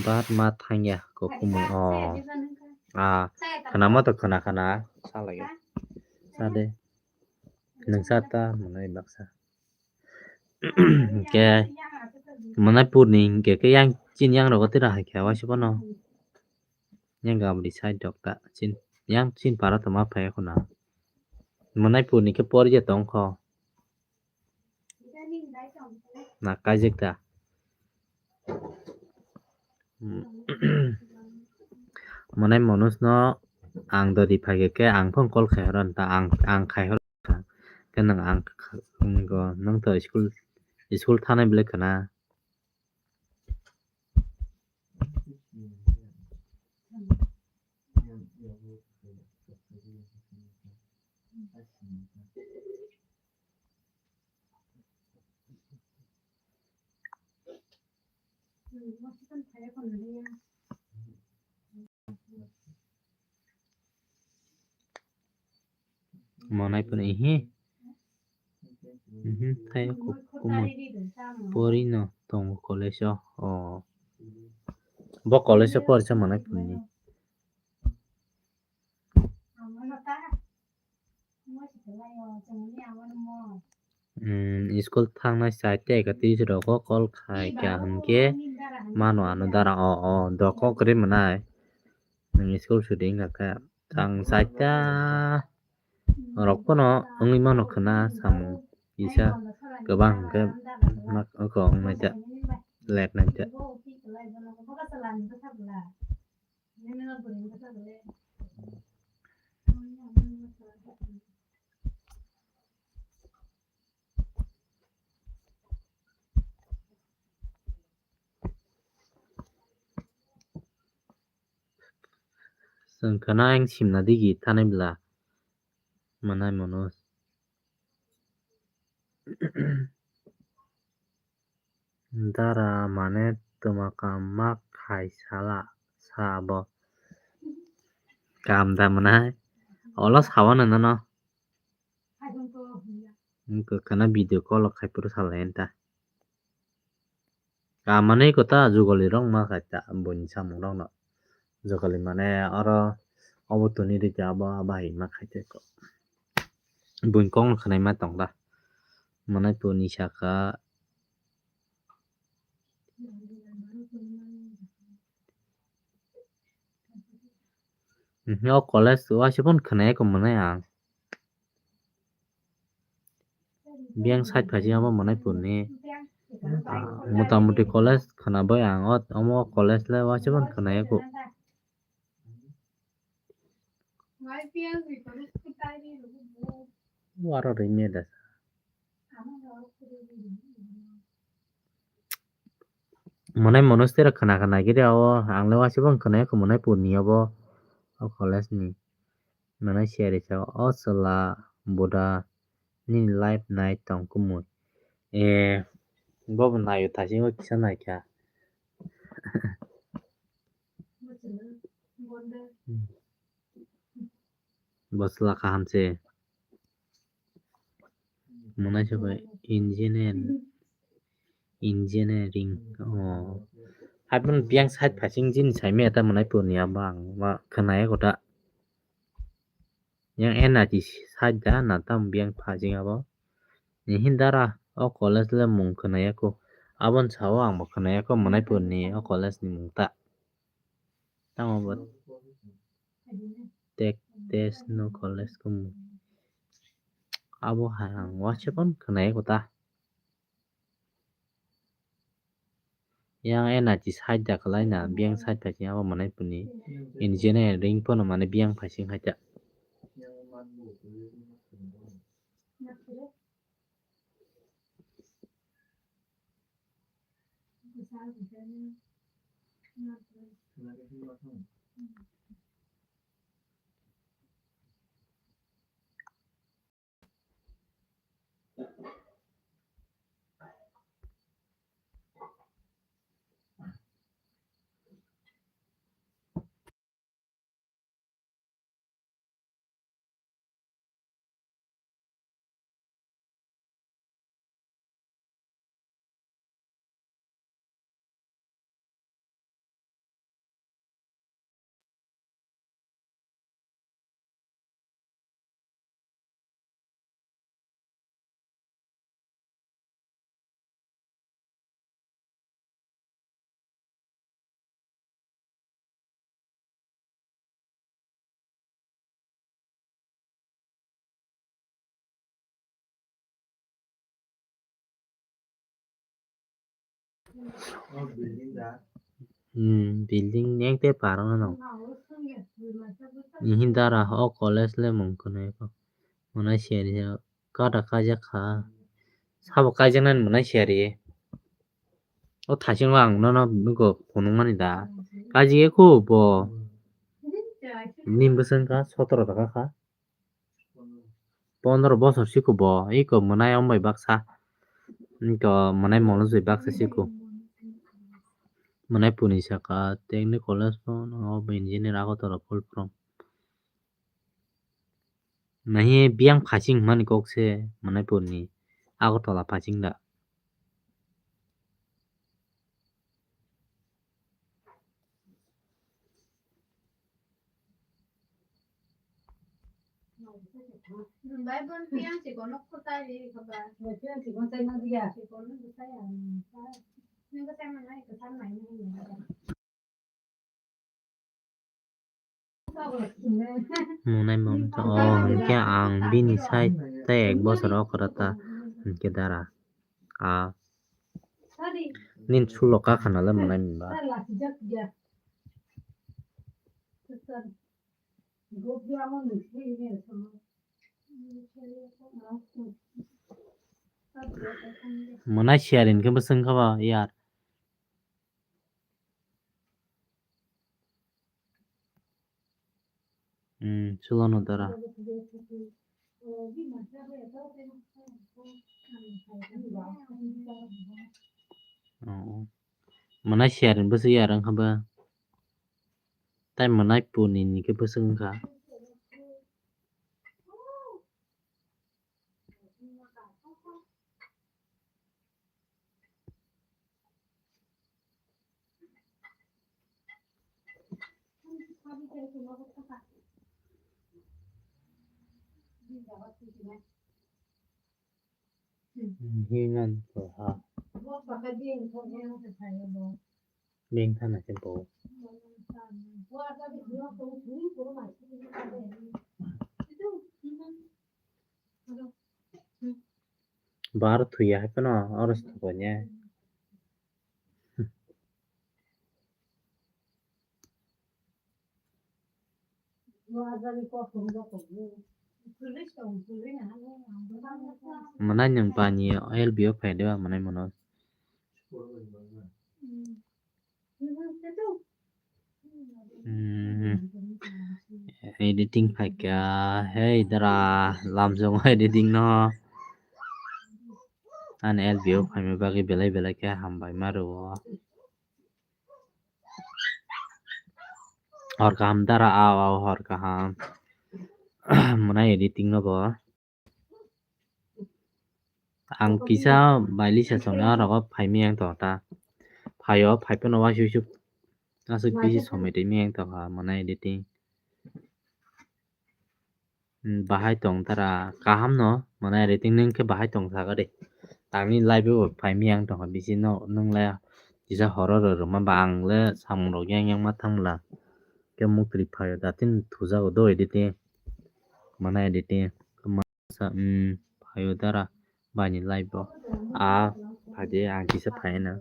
bar ma thangya kokumung o. A, khwnama to khwna khwna salai. Sade. Nwng sa ta mwnai baksa. Hingke Manaipurni hingke ke yang chini yang rogo tira hai khe waisa bono. Yang gabri side dok ta chin, yang chin para toma phai khuna. Manaipurni khe porje tongkho. Na kaijak ta. Mwnai Manoj no ang dodi phai khe, khe ang phone call khai horo ta, ang, ang khai horo kha. Khe nwng ang kha-, nwng go, nwng to school, school thanai belai khna. Manaipurni ihi. Mhm, thai ko-, kumui. Pori no tongo college o. O. Bo college o porisa Manaipurni. Hmm, school thangnai side tei ekatwi rokgo call khai kha hwnkhe mano ano dara o, o, doko kwrwi mwnai. Nwng school sudi wngkha khe, ang chaita rok phano wngwi mano khwna samung kisa kwbang hwnkhe mak-, oko wngnaikha, late naikha. Chwng khwna ang simna digi thanai bwla. Manai mono. Dara mane twma kam ma khai sala sa abo. Kam da mwnai. Olo sawa nw nono. Wngkha khwna video call khai phuru salai ta. Ka manwi kwta jugali rok ma kha ta buini samung rok no. Jugali mane oro obo toni rikha abo bahai ma khai te ko. Buini kok no khwnai ma tong da. Manai puni saka. Mhm, o college waisa phone khwnai ko mwnai ang. Biyang side phaising abo Manaipur ni, ah, mota moti college khwnabai ang, o, omo college le waisa phano khwnaya kho. Waro ringya da. Mwnai monastery khwna khwna giri o, ang le waisa phano khwnaya kho Manaipur ni obo, o college ni. Mwnai siyari sa o chwla buda nini live nai tong kumui. E, bo bo naio thasing o kisa naikha. Bo chwla kaham se. Mwnai se bai engineer, engineering, oh. Hai phano biyang side phaising jini saimaya ta Manaipur ni abo ang ma khwnaya kho ta. Yang N R T side da na tamo biyang phaising abo. Ni hin dara o college le mung khwnaya kho. Aboni sao ang bo khwnaya kho Manaipur ni o college ni mung ta. Tamo bo Tech Tech no college khe mung. Abo hai ang waisa phano khwnaya kho ta. Yang N R T side da kwlai na, biyang side phaising abo Manaipur ni engineering phano mane biyang phaising hai ta. Hmm, building yang te parang ano. Ni hin dara o college le mung khwnai ko. Mwnai siyari kada kaijak kha. Sabo kaijaknani mwnai siyari. O thaisingo ang nono nugo phunukmani da. Kaijak ya kho bo. Nini bwswk wngkha sotoro taka kha. Pondro bosor siko bo. Iko mwnai ombai baksa. Iko mwnai molos bai baksa siko. Mwnai puni saka technical college phano engineer Agartala full from. Nahi biyang phasing hwnmani kok se Manaipur ni Agartala phasing da. Monai monto, oh, hinkhe ang bini side tei ek bosor okra ta, hinkhe dara. A. Nin sulo kakha nale monai monba. Monai sharing khe bwswng kha ba yar. Hmm, chulono dara. Oh, oh. Monai sharing bwswk yar wngkha ba. Tai monai puni ni khe bwswk wngkha. Hinan ko ha. Beng thana khe bo. Bar thuya hai phano oro se thokya. Mwnai nwng bani L B o phai de ba mwnai mano. Hmm. Editing phaikha, hei dara lamsong editing no. Ani L B o phaima bagwi belai belai khe hambai ma rwo. Hor kaham dara, aw, aw, hor kaham. Mwnai editing no bo. Ang kisa bai lisa songya rogo phai miyang tong ta. Phaio, phai phano waisuk suk aswk busy somoi twi miyang tong kha mwnai editing. Hmm, bahai tong tara kaham no, mwnai editing nwng khe bahai tong sakha de. Tangni live o phai miyang tong kha busy no, nwng le kisa horo rw rwma ba ang le samung rok yang yang ma thang bwla. Khe muktwi phaio datin thujago do editing. Mwnai editing. Sa, um, phaio dara bani live o. A, phaide ang kisa phaina.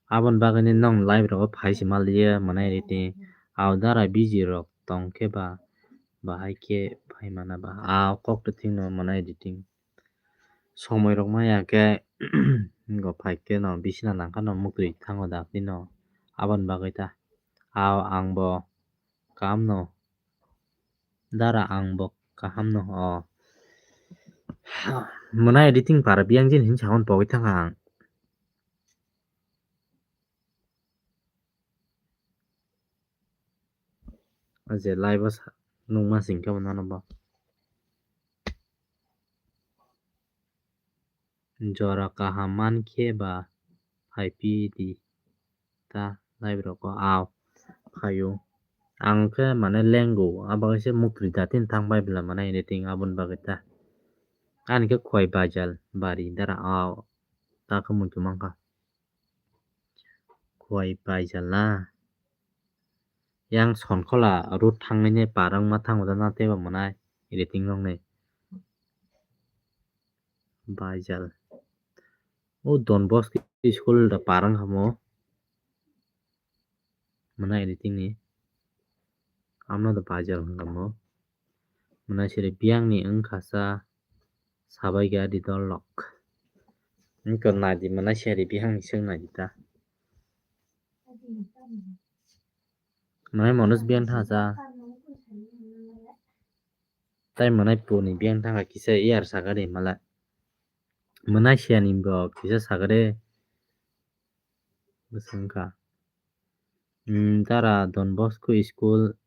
Aboni bagwi nini nong live rogo phai se maliya mwnai editing. Aw dara busy rok tong khe ba, bahai khe phai mana ba. A kok to thik no mwnai editing. Somoi rok maya khe, go phai khe no bisina nang kha no muktwi thango da phino. Aboni bagwi ta. Aw ang bo kaham no. Dara ang bo kaham no, o. Mwnai editing para biyang jin hin sakon pogwi thang ang. O je live o sa-, nukma sing khe bo nono bo. Jora kaham mankhe ba phai pi di ta live rogo, aw phaio. Ang khe mane lengo, abo kaisa muktwi datin thang bai bwla mane editing aboni bagwi ta. Ani khe Khwai Baijal bari dara, aw ta khe muitu mankha. Khwai Baijal na. Yang Sonkhola road thangnai ni parang ma thango da na tei ba mwnai editing rok ni. Baijal. O Don Bosco school da parang hamo. Mwnai editing ni. Amno da Baijal hwnkha mo. Mwnai siri biyang ni wngkha sa sabai ga di dol lok. Wngkha nai di mwnai siri biyang ni swk nai di ta. Mwnai Manoj biyang tha sa. Tai mwnai puni biyang thangkha kisa iyar sakha de mala. Mwnai siyani bo kisa sakha de. Bwswng kha. Hmm, tara Don Bosco School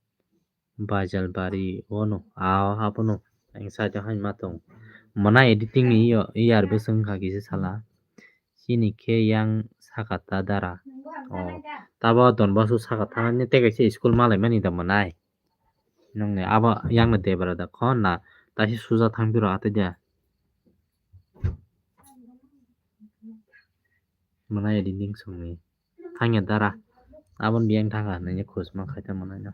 Bajalbari ono, ao abono ang side o haima tong. Mwnai editing ni iyo, iyar bwswng kha kisa sala. Chini khe yang saka ta dara. O, tabo Don Bosco saka ta ni tei kaisa school malai mani da mwnai. Nongni abo yang na debra da khon na taisi suja thang biro atwi da. Mwnai editing songni. Thangya dara. Abon biyang thangkha nini khosma khaita mwnai no.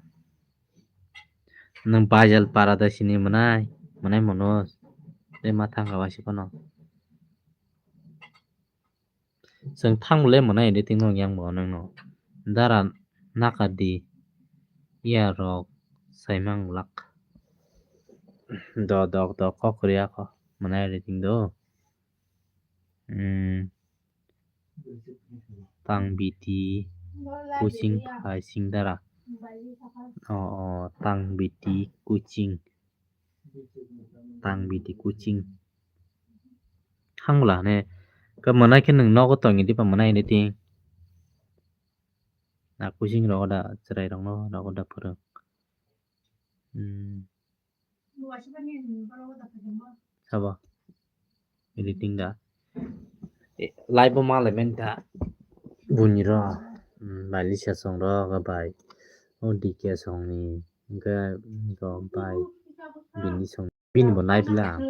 Nwng Baijal para da sini mwnai, mwnai Manoj. Tei ma thang kha waisa phano. Chwng thang le mwnai editing no yang bo nwng no. Dara naka di ya rok saimang lak. Do dok dok kok kriya ko mwnai editing do. Hmm. Tang biti kuching phaising dara. O, o, tang biti kuching. Tang biti kuching. Hangla ne. Ka mwnai khe nwng nogo tongwi diba mwnai editing. Na kuching rogo da chwrai rokno rogo da phwrwng. Hmm. Sabo. Editing da. Eh, live o ma lai men ta. Buni ro. Hmm, bai Lisa song ro ga bai. O D K song ni. Ga ga bai. Bini song. Bini bo nai pila.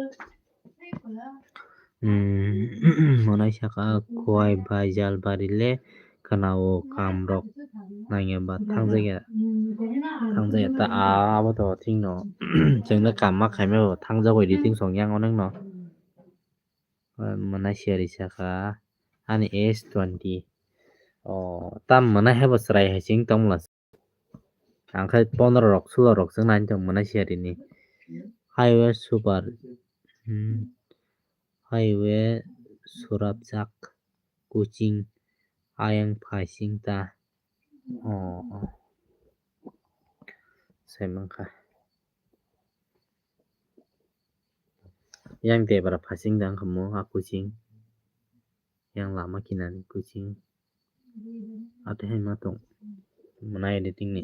Hmm, monai saka kuai bai jal bari le khana o kam rok nangya ba thangjakya, thangjakya ta abo to thik no. Chwng no kam ma khaima bo thangjak bai di thik song yang onek no. Monai siyari saka ani age twenty. O tam monai hai bo chwrai hai chwng tong mla. Ang khai pondro rok, sulo rok chwng nai tong monai siyari ni. Highway super, hmm, highway surapjak kuching ayang phaising ta. O, o. Sai mankha. Yang debra phaising da wngkha mo a kuching. Yang lama kinani kuching. Ate hai ma tong. Mwnai editing ni.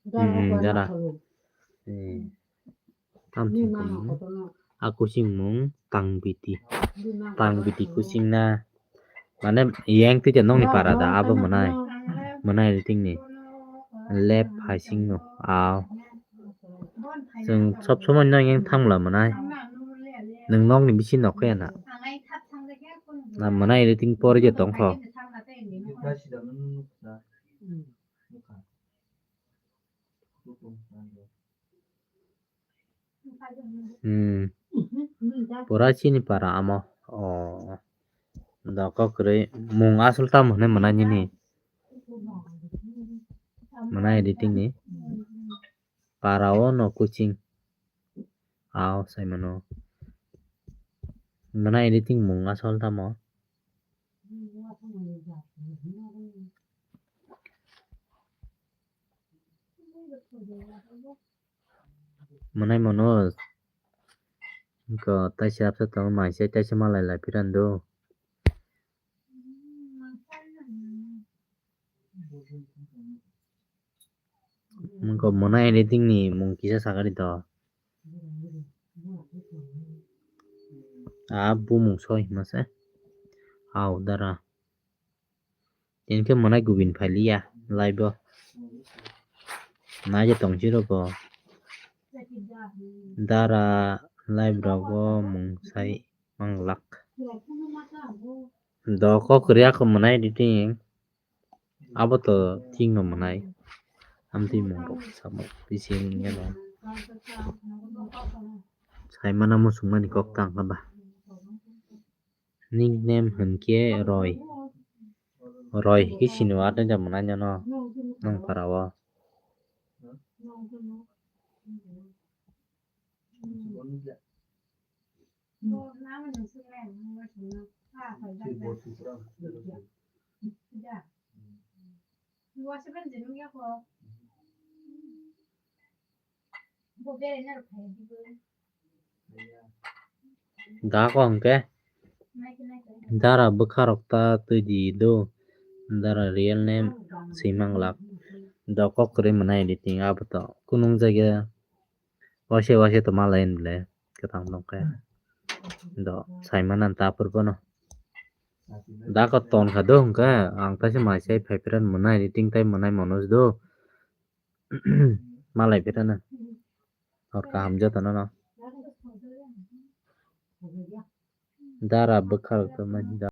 Hmm, dara. Eh, tam sing tong. A kuching mung tang biti. Tang biti kuching na. Mane yang twi nokni para da abo mwnai. Mwnai editing ni. Lep phaising no. Aw. Chwng sob somoi no yang thangla mwnai. Nwng nokni bisi nokhe na. Na mwnai editing pori je tongkho. Hmm. Pura chini para amo. O. Doko kwrwi mung aswk tamo hwnwi mwnai nini. Mwnai editing ni. Para o no kuching. Aw sai mano. Mwnai editing mung aswk tamo. Mwnai mano. Ko taisa absa tong mai sai taisa malai lai piran do. Mungko mwnai editing ni mung kisa sakari to. A bumung soi hima se. Hau dara. Tini khe mwnai gubin phailiya live o. Naija tong siro bo. Dara live rogo mung sai manglak. Do kok kwrwi ako mwnai editing. Abo to thik no mwnai. Amtwi mung rok samo bising yano. Saimano muchungmani kok tang haba. Nickname hwnkhe Roy. Roy hwnkhe sini o atanja mwnai no nong para o. Da ko hwnkhe dara bwkha rok ta twi di do. Dara real name swi manglak. Do kok kwrwi mwnai editing abo to kunung jaga waisa waisa to malai hinle kwthang tongkhe. Do saimano ta phuru bono. Da ko ton kha do hwnkhe ang taisa mai sai phai phran mwnai editing tai mwnai Manoj do. Malai phirana. Hor kaham jotono no. Dara bwkha rok tongmani da.